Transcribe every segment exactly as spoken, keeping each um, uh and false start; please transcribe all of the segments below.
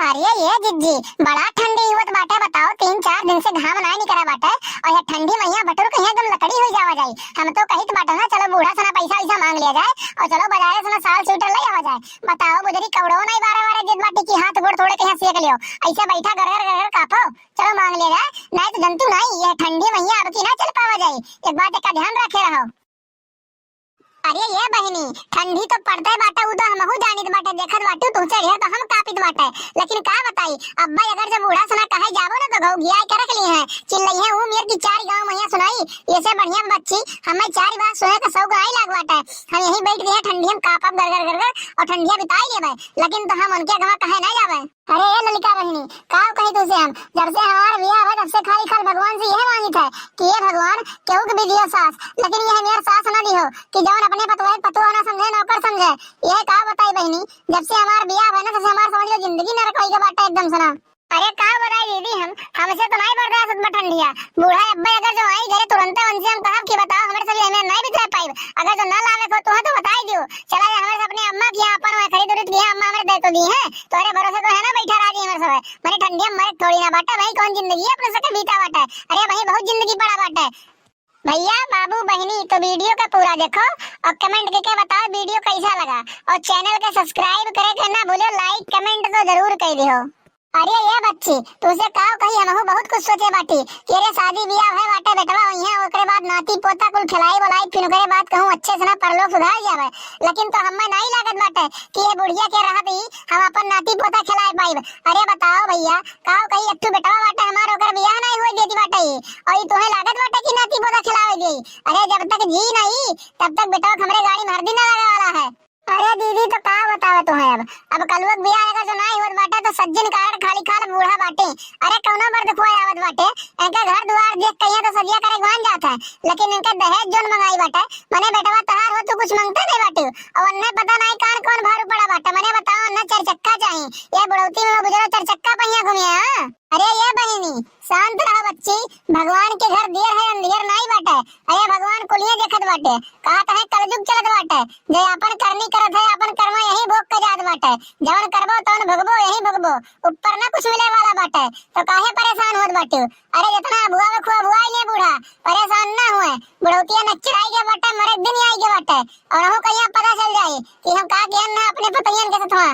अरे ये जिज्जी, बड़ा ठंडी होत बाटे, बताओ, तीन चार दिन से घाम नाय निकरा बाटे, और ये ठंडी मइया बटुर कहिया एकदम लकड़ी होइ जावा जाई। हम तो कहित बाटे ना, चलो बूढ़ा सना पैसा वैसा मांग लिया जाए, और चलो बाजारे से ना साल स्वेटर ले आवा जाए। बताओ बुजरी, कौड़ो नाय बारे बारे देत बाटी कि हाथ गोड़ थोड़े कहिया सेक लियो, ऐसे बैठा गरगर गरगर कापो। चलो मांग लिया जाए, नाय तो जनतू नाय, ये ठंडी मइया अब की ना चल पावा जाई। एक बात का ध्यान रखे रहो। अरे ये बहिनी, ठंडी तो पड़ते बाटे, उ तो हमहू जानित बाटे, देखत बाटू, तुहसे ढेर तो हम कापित बाटे। लेकिन का बताई, अब्बा अगर जब बूढ़ा सना कहे जाबो ना, तो घौघियाई के रख ली हैं, चिल्लई हैं, ऊ मेर की चार गाँव मइया सुनाई। ऐसे बढ़िया बच्ची, हमें चार बात सुने का शौक नाय लाग बाटे। हम यहीं बैठ गए ठंडी, हम कापब गरगर गरगर और ठंडिया बिताई लेबे, लेकिन तो हम उनके अगवा कहे नाय जाबे। अरे ए ललिका बहिनी, का कही तुसे हम, जब से हमार बियाह भा तब से खाली खाल भगवान से यह मांगित है कि ये भगवान केहू के भी दियो सास, लेकिन ये मेर सास ना दिहो कि जौन अपने पतोह के पतोह ना समझे, नौकर समझे। ये का बताई बहिनी, जब से हमार बियाह भा ना तब से हमार समझ लो जिंदगी नरक होइ गई बाटे एकदम से ना। अरे का बताई दीदी हम, हमसे तो नाय बर्दाश्त होत बा ठंडिया। बूढ़ा अब्बे अगर जो आई घरे तुरंते उनसे हम कहब कि बताओ हमरे सब ये हमें नाय बिताए पाइब। अगर जो ना लावे को तो, तो बताई दियो। चला जा हमरे से अपने अम्मा की यहाँ अपन वहाँ खरीद उरीद किया, अम्मा हमरे दे तो दी है। तोहरे भरोसे तो है ना बैठा राजी हमरे सब। मने ठंडिया मरे थोड़ी ना बाटे भाई, कौन जिंदगी है अपने सबके बीता बाटे। अरे भाई बहुत जिंदगी पड़ा बाटे। भैया बाबू बहिनी तो video का पूरा देखो और comment करके बताओ video कैसा लगा और channel के subscribe करे के ना भूलो, like comment तो जरूर कर दियो। अरे ये बच्ची, तुसे का कही, हमहू बहुत कुछ सोचे बाटी कि अरे शादी बियाह है बाटे बेटवा, वहीं ओकरे बाद नाती पोता कुल खिलाई बोलाई, फिर ओकरे बाद कहूँ अच्छे से ना परलोक सुधार जावे। लेकिन तो हमें नाय लागत बाटे कि ये बुढ़िया के रहत ही हम अपन नाती पोता खिलाए पाइब। अरे बताओ भैया, का कही, एक ठो बेटवा बाटे हमार, ओकर बियाह नाय होए देती बाटे ई। और ई तोहे लागत बाटे कि नाती पोता खिलावे देई? अरे जब तक जी नाय, तब तक बेटवा के हमरे गाड़ी में हरदी ना लगे वाला है। अरे दीदी, तो का बतावे तोहे अब, अब कलुआ के बियाह अगर जो नाय होत बाटे तो सज्जन कारण खाली खाल बूढ़ा बाटे। अरे कौनो मर्द खोए आवत बाटे, इनका घर दुआर देख कहिया तो सदिया करे मान जात है, लेकिन इनका दहेज जोन मंगाई बाटे, मने बेटवा तहार हो तू कुछ मंगते नहीं बाटे, और उन्हें पता नहीं कान कौन भारू पड़ा बाटे। मने बताओ, उन्हें चार चक्का चाही, ये बुढ़ौती में वो बुजुर्ग चार चक्का पहिया घूमिया, हाँ? अरे ये बहिनी, शांत रहो बच्ची, भगवान के घर देर है, अंधेर नाई बाटे। अरे भगवान कुलिये देखत बाटे, कहत है कलजुग चलत बाटे, जे आपन करनी करत है, आपन कर्मा यही भोग के जात बाटे। जवन करबो तवन भोगबो, यही भोगबो, ऊपर ना कुछ मिले वाला बाटे, तो काहे परेशान होत बाटे? अरे जितना अबुआ में खुआ बुआई ले बूढ़ा, परेशान ना हुए, बुढ़ौतिया नच्चर आई के बाटे, मरे दिन आई के बाटे, और अहू कहिया पता चल जाई कि हम का किहन ना अपने पतोहियन के सथवा।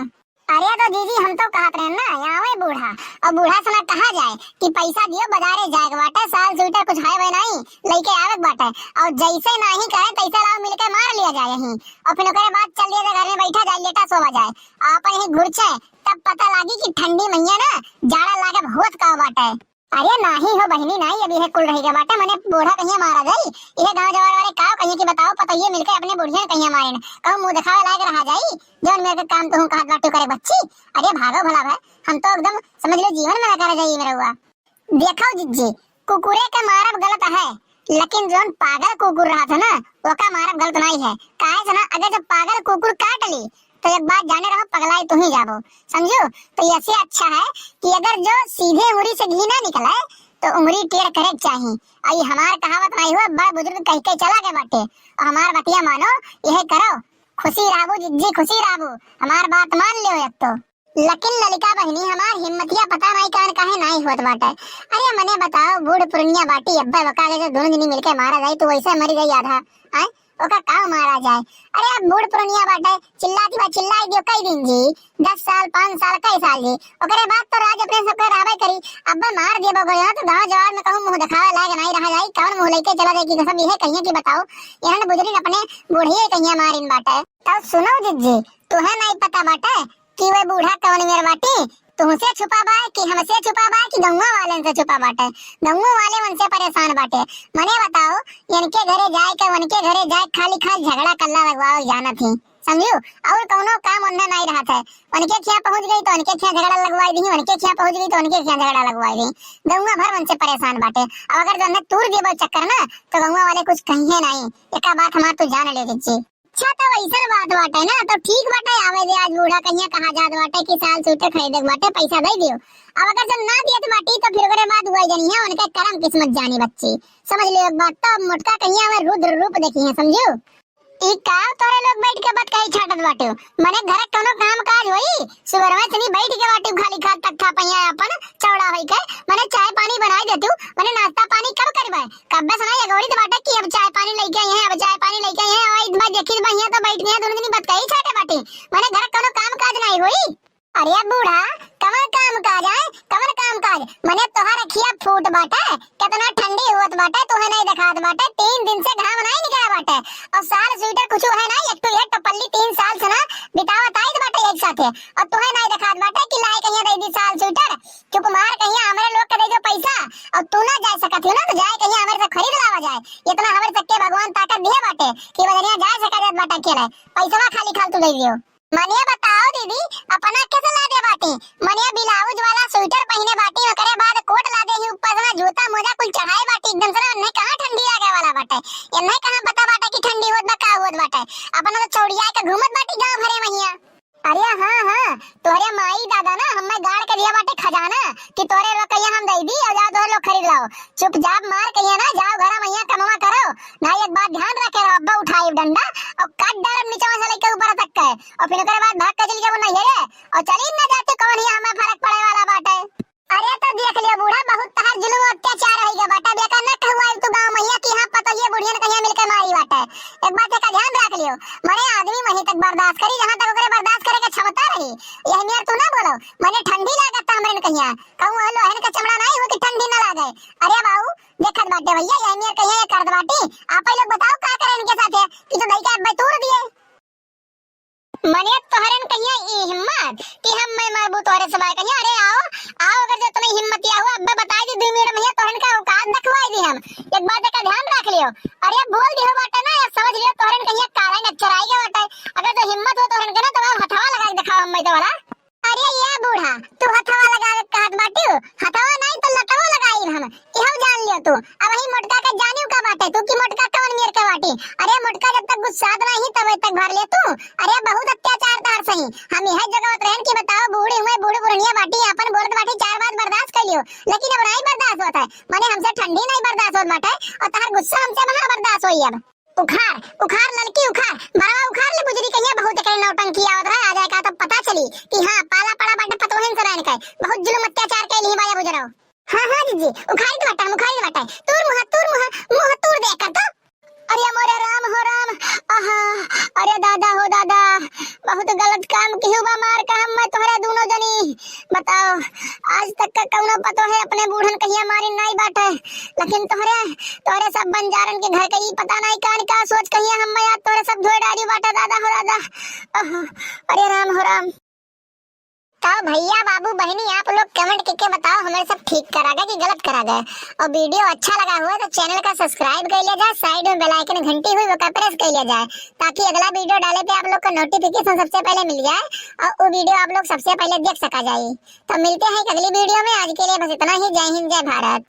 अरे तो दीदी, हम तो कहत रहे ना, आवे बूढ़ा, और बूढ़ा से ना कहा जाए कि पैसा दियो, बाजारे जाए के बाटे, साल स्वेटर कुछ है भाई नहीं, लेके आवे के बाटे, और जैसे नहीं करे तैसे लाओ मिलके मार लिया जाए यहीं, और फिर ओकरे बाद चल दिया जाए घर में बैठा जाए, लेटा सोवा जाए, और अपन यहीं घुरचे, तब पता लागी कि ठंडी मइया ना जाड़ा लागे बहुत का बाटे। अरे नाही हो बहिनी, नाही, अभी है कुल रही के बाटे, मने बूढ़ा कहिया मारा जाई। इहे गांव जवार वाले काव कहिए कि बताओ, पतोहिए मिलके अपने बुढ़िया कहिया मारेन, कहूँ मुंह दिखावे लायक रहा जाई। जौन मेरे के काम तुहूँ कहत बाटू करे बच्ची, अरे भागो भला भाई, हम तो एकदम समझ लो जीवन में ना करे जाई मेरे हुआ। देखो जिज्जी, कुकुरे के मारब गलत है, लेकिन जौन पागल कुकुर रहत है ना, ओका मारब गलत नाही है। काहे से ना, अगर जब पागल कुकुर काट ली, तो एक बात जाने रहो, पगलाई तुही जाबो, समझो। तो ऐसे अच्छा है कि अगर जो सीधे उंगली से घी ना निकले, तो उंगली टेढ़ करे के चाही। और ये हमार कहावत नाही हुआ, बड़ बुजुर्ग कह के चला गए बाटे। और हमार बतिया मानो, यह करो, खुशी रहबू जिज्जी, खुशी रहबू, हमार बात मान लियो एक तो। लेकिन ललिका बहिनी, हमार हिम्मतिया पता नाही कान काहे नाही होत बाटे। अरे मने बताओ, बूढ़ पुरनिया बाटी, अब्बे बका के जो दोनों जनी मिलके मारा जाई, तो वैसे मरी जाई आधा। आय, ओका का मारा जाए? अरे अब बूढ़ पुरनिया बाटे, चिल्लाती बा, चिल्लाई दियो कई दिन जी, दस साल, पाँच साल, कई साल जी। ओकरे बाद तो राज अपने सबके रहबे करी। अब्बे मार दिए बगल ना, तो गांव जवार में कहूँ मुंह दिखावे लायक नाही रहा जाई। कौन मुंह लेके चला जाए कि सब यह कहिए कि बताओ, इन्हन बुजुर्ग अपने बूढ़िए कहिया मारिन बाटे। तब सुनो जिज्जी, तुहे नाही पता बाटे कि वे बूढ़ा कौन मेर बाटी? तुहसे छुपा बा कि हमसे छुपा बा कि गौवा वालन से छुपा बाटे? गौवा वाले उनसे परेशान बाटे। मने बताओ, इनके घरे जाए के, उनके घरे जाए, खाली खाल झगड़ा कल्ला लगवावे जाना थी, समझू? और कौनो काम उन्हें नाही रहत है। उनके खिया पहुंच गई तो उनके खिया झगड़ा लगवाई दी, उनके खिया पहुंच गई तो उनके खिया झगड़ा लगवाई दी। गौवा भर उनसे परेशान बाटे। अब अगर जो उन्हें तूर देबो चक्कर ना, तो गौवा वाले कुछ कहिए नाही। एका बात हमार तू जान ले जिज्जी। अच्छा, तो वैसन बात बाटे ना, तो ठीक बाटे, आवे दे आज बूढ़ा कहिया कहा जात बाटे कि साल स्वेटर खरीदे के बाटे, पैसा दे दियो। अब अगर जब ना दियत बाटी, तो फिर ओकरे बाद हुआ जनी है, उनके करम किस्मत जानी बच्ची। समझ लियो एक बात, तो मोटका कहिया हमें रुद्र रूप देखी है, समझू? ई का तोरे लोग बैठ के बतकही छाटत बाटे? मने घर कौनो काम काज होई? सुबह में तनी बैठ के बाटे खाली खात तक खा पहिया अपन चौड़ा होई के। मने चाय पानी बनाई देतू, मने नाश्ता पानी कब करबे? कब्बे से ना ये गौरी तो बाटे कि अब चाय पानी लेके आई है, अब चाय पानी लेके आई है। और इतना देखी बहिया तो बैठ गया, दोनों जनी बतकही छाटे बाटे। मने घर कौनो काम काज नहीं होई? अरे बूढ़ा, कवन काम काज आए, कवन काम काज? मने तोहार अखिया फूट बाटे, केतना ठंडी होत बाटे, तुहे नहीं देखात बाटे, तीन दिन से घाम नहीं निकला बाटे, और साल स्वेटर कुछ है ना, एक तो ये टपल्ली तीन साल से ना बितावत आइत बाटे एक साथे, और तुहे नहीं देखात बाटे कि लाए कहिया दे दी साल स्वेटर। चुप मार कहिया हमरे लोग के दे दो पैसा, और तू ना जा सकत हो ना तो जाए कहिया हमरे से खरीद लावा जाए। इतना हमरे सक्के भगवान ताकत दिए बाटे कि बदनिया जा सका जात बाटे अकेले, पैसवा खाली खाल तू दे दियो। मने बताओ दीदी, अपना कैसे लादे बाटी? मने ब्लाउज वाला स्वेटर पहिने बाटी, ओकरे बाद कोट लादे ही, ऊपर से ना जूता मोजा कुल चढ़ाए बाटी, एकदम से ना एन्हे कहाँ ठंडी लागे वाला बाटे, एन्हे कहाँ पता बाटे कि ठंडी होत बा का होत बाटे। अपना तो चौड़िया के घूमत बाटी गाँव भरे महिया। अरे हाँ हाँ, तोहरे माई दादा ना हमें गाड़ के दिया बाटे खजाना कि तोहरे लोग कहिया हम दे दी और जाओ तोहरे लोग खरीद लाओ। चुपचाप मार कहिया ना, जाओ घरा महिया कमवा करो। ना एक बात ध्यान रखे रहो, अब्बा उठाई डंडा और काट डारब नीचवा से लेके ऊपर तक के। और फिर ओकरे बाद भाग के चली जाबो नैहरे, और चली न जाते कौन ही हमें फर्क पड़े वाला बाटे। अरे तो देख लियो बूढ़ा, बहुत तहार जुल्म अत्याचार होई गया बाटे। बेकार न कहवाई तू गाँव महिया कि हाँ पता ये बुढ़िया ने कहिया मिलके मारी बाटे। एक बात का ध्यान रख लियो, मरे आदमी वहीं तक बर्दाश्त करी जहाँ तक ओकरे बर्दाश्त करे के क्षमता रही। यही नियर तू ना बोलो, मने ठंडी लागत हमरे ने कहिया। कहूँ लोहन के चमड़ा नहीं हो कि ठंडी न लागे। अरे बाऊ, देखत बाटे भैया, यही नियर कहिया ये करत बाटी। आप ही लोग बताओ का करे इनके साथे कि तू दई के अब्बे तूर दिए। मने तोहरन कहिया ई हिम्मत कि हम मैं मारबू तोहरे सबाय कहिया। अरे आओ, आओ, अगर जो तुम्हें हिम्मत या हुआ, अब्बे बताई दी दो मिनट में, तोहरन का औकात दिखवाई दी हम। एक बात का ध्यान रख लियो। अरे बोल दियो बाटे ना, अब समझ लियो तोहरन कहिया काला नच्चर आई गया बाटे। अगर जो हिम्मत हो तोहरन के ना तो हथवा लगा के दिखाओ हम तो वाला। अरे या बूढ़ा, तू हथवा लगा के कहत बाटियो? हथवा नहीं तो लतवा लगाई हम, इहो जान लियो तू। अब ही मोटका के जानियो का बाटे तू कि मोटका कवन मेर के बाटी। अरे मोटका जब तक गुस्सात नहीं तब तक भर ले तू। अरे बहुत अत्याचार तार सही। हम यह जगवत रहन कि बताओ बूढ़ी हुए, बूढ़ी बुढ़निया बाटी, अपन बोलत बाटी, चार बात बर्दाश्त कर लियो, लेकिन अब नहीं बर्दाश्त होता है। माने हमसे ठंडी नहीं बर्दाश्त होत बाटे और तहार गुस्सा हमसे कहाँ बर्दाश्त होई अब। उखार, उखार ललकी उखार, बरवा उखार ले बुजरी कहिया बहुत एकरे नौटंकी आवत रहे, आ जाए का तब पता चली कि हाँ, पाला पड़ा बाटे पतोहन से रहन के, बहुत जुल्म अत्याचार कैली ही बाया बुजरव। हाँ, हाँ, जीजी, उखारी तो बट्टा, उखारी तो बट्टा, तूर मुहा, तूर मुहा, मुहा तूर दे कर तो। अरे मोरे राम हो राम, आहा, अरे दादा हो दादा, बहुत गलत काम किहू बा मार के हम मैं तोहरे दोनों जनी। बताओ, आज तक का कौनो पतोहे अपने बूढ़न कहिया मारी नहीं बाटे, लेकिन तोहरे तोहरे सब बंजारन के घर के ई पता नहीं कान का सोच कहिया हम यार तोहरे सब धोए डाली बाटा दादा हो दादा। ओहो, अरे राम हो राम। तो भैया बाबू बहनी आप लोग कमेंट करके बताओ हमारे सब ठीक करा गए कि गलत करा गए। और वीडियो अच्छा लगा हुआ तो चैनल का सब्सक्राइब कर लिया जाए, साइड में बेल आइकन घंटी हुई वो का प्रेस कर लिया जाए ताकि अगला वीडियो डाले पे आप लोग को नोटिफिकेशन सबसे पहले मिल जाए और वो वीडियो आप लोग सबसे पहले देख सका जाए। तो मिलते हैं एक अगली वीडियो में, आज के लिए बस इतना ही। जय हिंद, जय भारत।